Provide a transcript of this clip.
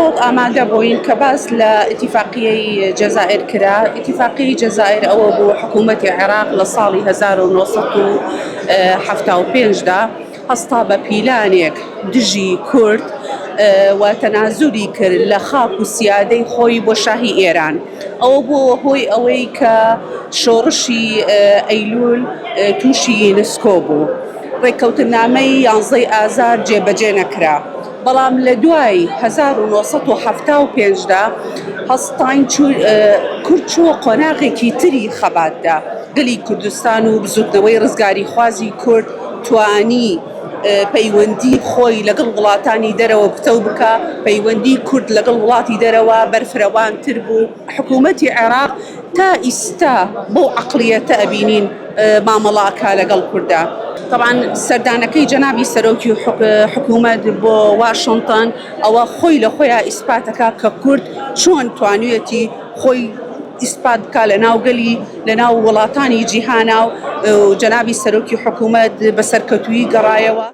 ئەمڕۆ ئامادە بووین کە باس لە ئیتیفاقیەی جەزائیر کرا. ئیتیفاقیەی جەزائیر ئەوە بوو حکوومەتی عێراق لە ساڵی 1975 دا هەستا بە پیلانێک دژی کورد و تەنازولی کرد لە خاک و سیادەی خۆی بۆ شاهی ئێران. ئەوە بووە هۆی ئەوەی کە شۆڕشی ئەیلوول تووشی نسکۆ بوو. ڕێککەوتننامەی یانزەی ئازار جێبەجێ نەکرا. بەڵام لە دوای 1975 دا هەستاین کورد چووە قۆناغێکی تری خەباتدا. گەلی کوردستان و بزووتنەوەی ڕزگاریخوازی کورد توانی پەیوەندی خۆی لەگەڵ وڵاتانی دەرەوە پتەو بکا، پەیوەندی کورد لەگەڵ وڵاتی دەرەوە بەرفرەوانتر بوو. حکوومەتی عێراق تا ئیستا بەو عەقڵیەتە ئەبینین مامەڵە ئەکا لەگەڵ کوردا. تەبعەن سەردانەکەی جەنابی سەرۆکی حکوومەت بۆ واشنتن ئەوە خۆی لە خۆیا ئیسپات ئەکا کە کورد چۆن توانویەتی خۆی ئیسپات بکا لە ناو گەلی لە ناو وڵاتانی جیهانا و جەنابی سەرۆکی حکوومەت بە سەرکەوتوویی گەڕایەوە.